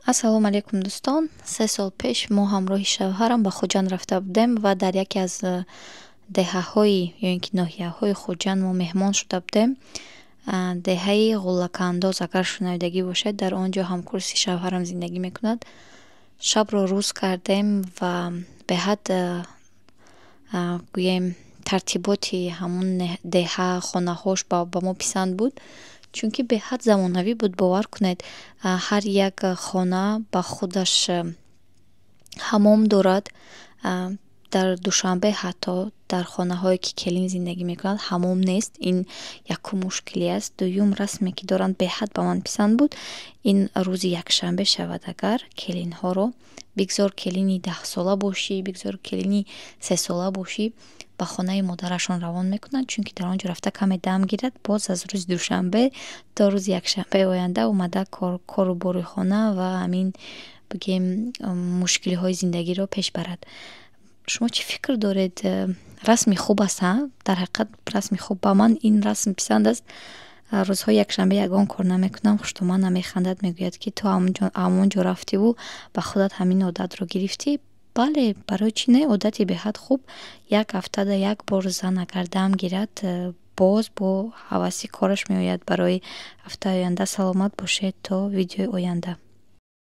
Ассалому алайкум, дӯстон. 3 сол пеш мо ҳамроҳи шавҳарам ба Хуҷанд рафта будем ва дар яке аз деҳаҳои ё ин ки ноҳияҳои Хуҷанд мо меҳмон шуда будем. Деҳаи Ғуллакандоз, агар шунавидагӣ бошед, дар он ҷо ҳамкурси шавҳарам зиндагӣ мекунад. Шабро рӯз кардем ва беҳад, гӯем, тартиботи ҳамун деҳа, хонаҳош ба мо писанд буд, чунки беҳад замонавӣ буд. Бовар кунед, ҳар як хона ба худаш ҳамом дорад. Дар Душанбе ҳатто дар хонаҳое, ки келин зиндагӣ мекунад, ҳамом нест. Ин якум мушкилӣ аст. Дуюм, расме, ки доранд, беҳад ба ман писанд буд. Ин рӯзи якшанбе шавад агар, келинҳоро, бигзор келини 10сола бошӣ, бигзор келини 3сола бошӣ, ба хонаи модарашон равон мекунанд, чунки дар он ҷо рафта каме дам гирад, боз аз рӯзи душанбе то рӯзи якшанбеи оянда омада кору бори хона ва ҳамин, бигем, мушкилиҳои зиндагиро пеш барад. Шумо чӣ фикр доред? Расми хуб аст, ҳа? Дар ҳақиқат, расми хуб. Ба ман ин расм писанд аст. Рӯзҳои якшанбе ягон кор намекунам. Хуштоман механдад, мегӯяд, ки ту ҳамон ҷо рафтиву ба худат ҳамин одатро гирифтӣ. Бале, барои чӣ не? Одати беҳад хуб. Як ҳафтада як бор зан агар дам гирад, боз бо ҳаваси кораш меояд барои ҳафтаи оянда. Саломат бошед то видеои оянда.